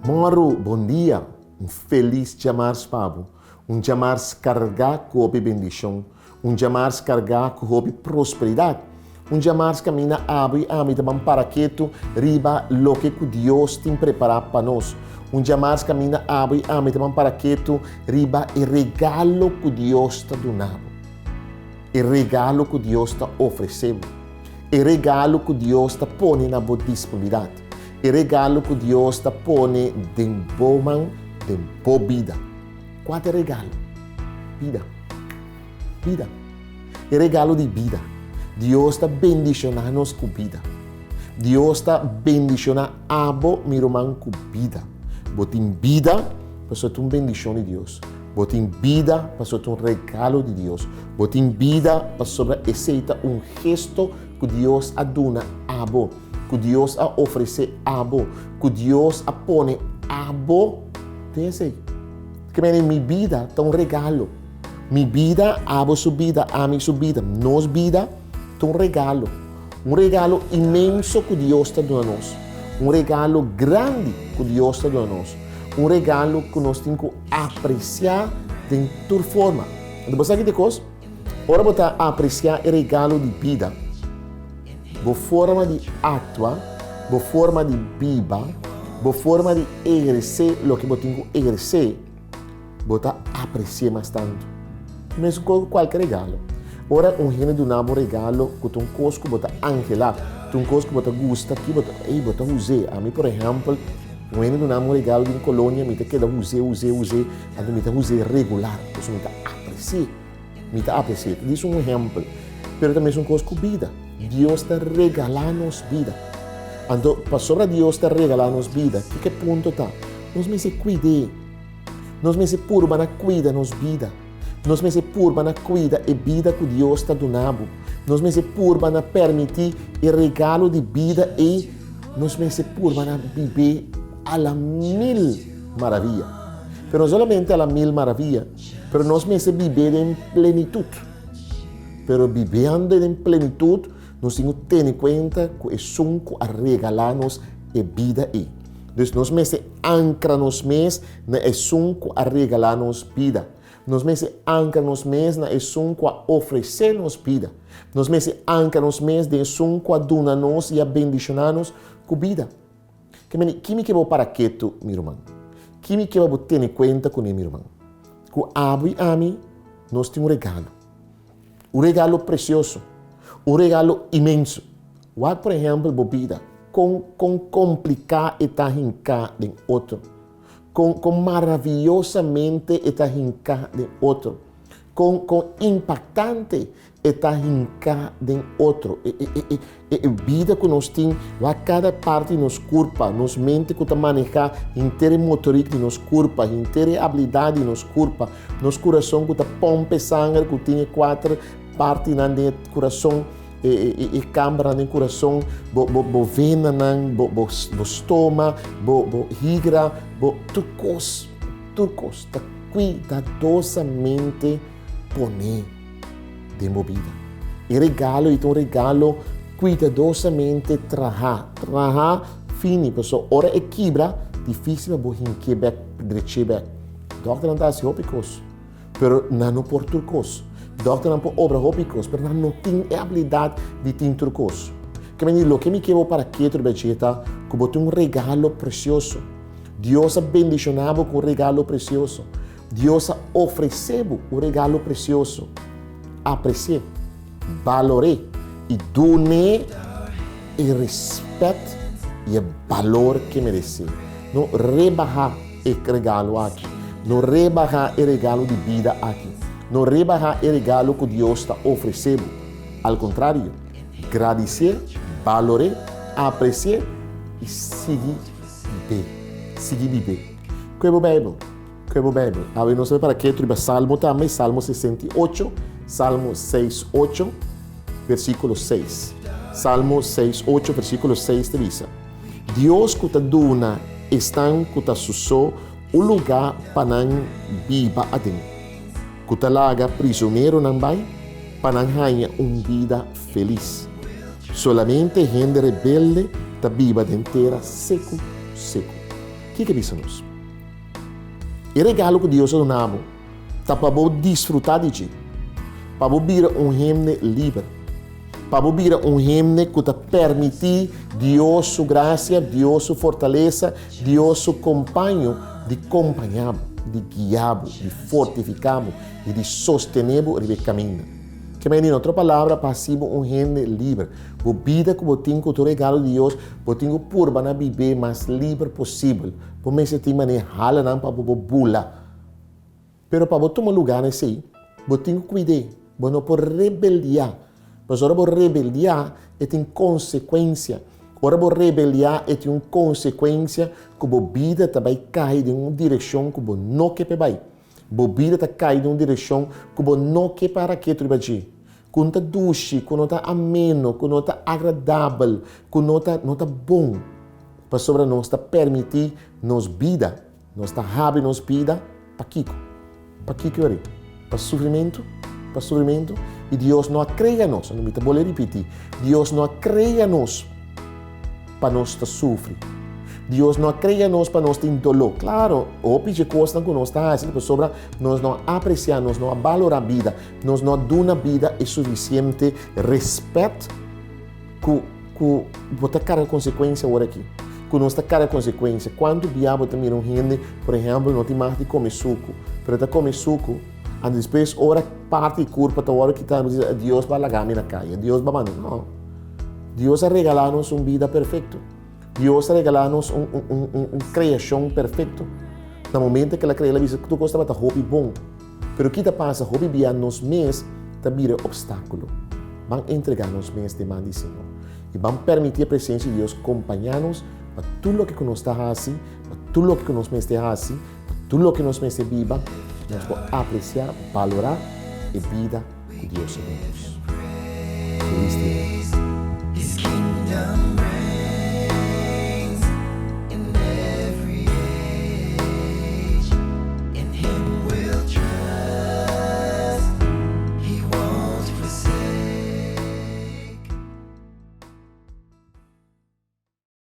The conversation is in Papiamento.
Mòru, bon dia! Un felis djamars pa bo. Un djamars kargá ku hopi bendishon. Un djamars kargá ku hopi prosperidat. Un djamars kaminda abo i ami ta ban para ketu riba loke ku Dios tin prepará pa nos. Un djamars kaminda abo i ami ta ban para ketu riba e regalo ku Dios ta duna bo. E regalo ku Dios ta ofresé bo. E regalo ku Dios ta pone na bo disponibilidat. E regalo ku Dios ta pone den bo man, den bo bida. Kua ta e regalo? Bida. Bida. E regalo di bida. Dios ta bendishoná nos ku bida. Dios ta bendishoná abo, mi ruman, ku bida. Bo tin bida pasobra ta un bendishon di Dios. Bo tin bida pasobra ta un regalo di Dios. Bo tin bida pasobra esei ta un gesto ku Dios a duna abo, ku Dios a ofresé abo, ku Dios a pone abo den esei. Ke mene mi bida ta un regalo. Mi bida, abo su bida, ami su bida, nos bida ta un regalo. Un regalo inmenso ku Dios ta duna nos. Un regalo grandi ku Dios ta duna nos. Un regalo ku nos tin ku apresiá den tur forma. Anto bo sa ki ta e kos? Ora bo ta apresiá e regalo di bida, bo forma di aktua, bo forma di biba, bo forma di ehersé loke bo tin ku ehersé, bo ta apresi'é mas tantu. Mesun kos ku kualke regalo. Ora un hende duna bo un regalo ku ta un kos ku bo ta anhelá, ta un kos ku bo ta gusta, ki bo ta, ey, bo ta us'é. Ami, por ehèmpel, un hende duna mi un regalo di un kolonia, mi ta keda us'é, us'é, us'é, anto mi ta us'é regular, pasobra mi ta apresi'é. Mi ta apresi'é. Ta dis un ehèmpel. Pero ta mesun kos ku bida. Dios ta regalá nos bida. Anto, pasobra Dios ta regalá nos bida, kiko e punto ta? Nos mester kuid'é. Nos mester purba na kuida nos bida. Nos mester purba na kuida e bida ku Dios ta duna bo. Nos mester purba na permití e regalo di bida ei. Nos mester purba na bib'é a la mil maravia. Pero no solamente a la mil maravia, pero nos mester bib'é den plenitut. Pero bibiendo den plenitut, nos tin ku tene kuenta ku esun ku a regalá nos e bida ei. Dus nos mester ankra nos mes na esun ku a regalá nos bida. Nos mester ankra nos mes na esun ku a ofresé nos bida. Nos mester ankra nos mes den esun ku a duna nos i a bendishoná nos ku bida. Ke meni, ki mi ke bo para ketu, mi ruman? Ki mi ke pa bo tene kuenta kuné, mi ruman? Ku abo i ami nos tin un regalo. Un regalo presioso. Un regalo inmenso. Wak por ehèmpel bo bida, kon kon kompliká e ta hinká den otro, kon kon maraviyosamente e ta hinká den otro, kon kon impaktante e ta hinká den otro. E e e e e bida ku nos tin, wak kada parti di nos kurpa, nos mente ku ta manehá henter e motorik di nos kurpa, henter e abilidat di nos kurpa, nos kurason ku ta pòmp e sanger ku tin e kuater partinan den e kurason. E kambernan den kurason, bo bo bo venanan, bo bo bo stoma, bo bo higra, bo tur kos, tur kos ta kuidadosamente poné den bo bida. E regalo ei ta un regalo kuidadosamente trahá, trahá fini, pasobra ora e kibra, difísil pa bo hink'é bèk, drech'é bèk. Dòkternan ta hasi hopi kos. Pero nan no por tur kos. Dòkternan por obra hopi kos, pero nan no tin e abilidat di tin tur kos. Ke meni loke mi ke bo para ketu riba dje ta ku bo tin un regalo presioso. Dios a bendishoná bo ku un regalo presioso. Dios a ofresé bo un regalo presioso. Apresi'é, balor'é i dun'é e rèspèt i e balor ku e meresé. No rebahá e regalo aki. No rebahá e regalo di bida aki. No rebahá e regalo ku Dios ta ofresé bo. Al kontrario, gradisié, balor'é, apresi'é i sigui bib'é. Sigui bib'é. Kue bo Beibel. Kue bo Beibel. Awe nos ta bai para ketu riba Salmo tambe, Salmo 68, Salmo seis ocho, versíkulo seis. Salmo seis ocho, versíkulo seis ta bisa, Dios ku ta duna esnan ku ta su so un lugá pa nan biba aden, ku ta laga prizoneronan bai pa nan haña un bida felis. Solamente hende rebelde ta biba den tera seku seku. Kiko e bisa nos? E regalo ku Dios a duna bo ta pa bo disfrutá di dje, pa bo bira un hende liber, pa bo bira un hende ku ta permití Dios su grasia, Dios su fortalesa, Dios su kompaño di kompañá bo, di guiá bo, di fortifiká bo i di sostené bo riba e kaminda. Ke mei di otro palabra, pa hasi bo un hende liber. Bo bida ku bo tin ku tur regalo di Dios, bo tin ku purba na bib'é mas liber posibel. Bo mester tin manera hala nan pa bo por bula. Pero pa bo tuma lugá na esei, bo tin ku kuid'é. Bo no por rebeldiá. Pasobra ora bo rebeldiá, e tin konsekuensia. Ora bo rebeldiá, e tin un konsekuensia ku bo bida ta bai kai den un direkshon ku bo no ke pa e bai. Bo bida ta kai den un direkshon ku bo no ke para ketu riba dje, ku no ta dushi, ku no ta ameno, ku no ta agradabel, ku no ta no ta bon. Pasobra nos ta permití nos bida, nos ta habri nos bida pa kiko? Pa kiko yori? Pa sufrimentu? Pa sufrimentu? I Dios no a krea nos, mi ta bolbe ripití, Dios no a krea nos pa nos ta sufri. Dios no a krea nos pa nos tin doló. Klaro, hopi dje kosnan ku nos ta hasi ta pasobra nos no a apresiá, nos no a balorá bida, nos no a duna bida e sufisiente rèspèt ku ku bo ta karga konsekuensia awor aki. Ku nos ta karga konsekuensia. Kuantu bia bo ta mira un hende, por ehèmpel, no tin mag di kome suku, pero e ta kome suku, anto despues ora parti di kurpa ta wòrdu kitá, bo ta bisa, Dios bo a laga mi na kaya, Dios bo a manda. No. Dios a regalá nos un bida perfekto. Dios a regalá nos un, un, un, un kreashon perfekto. Na momento ku el a krea, el a bisa ku tur kos tabata hopi bon. Pero ki ta pasa? Hopi bia nos mes ta bira e opstákulo. Ban entregá nos mes den man di Señor i ban permití e presensia di Dios kompañá nos pa tur loke ku nos ta hasi, pa tur loke ku nos mester hasi, pa tur loke nos mester biba, nos por apresiá, balorá e bida ku Dios a duna nos. Felis dia.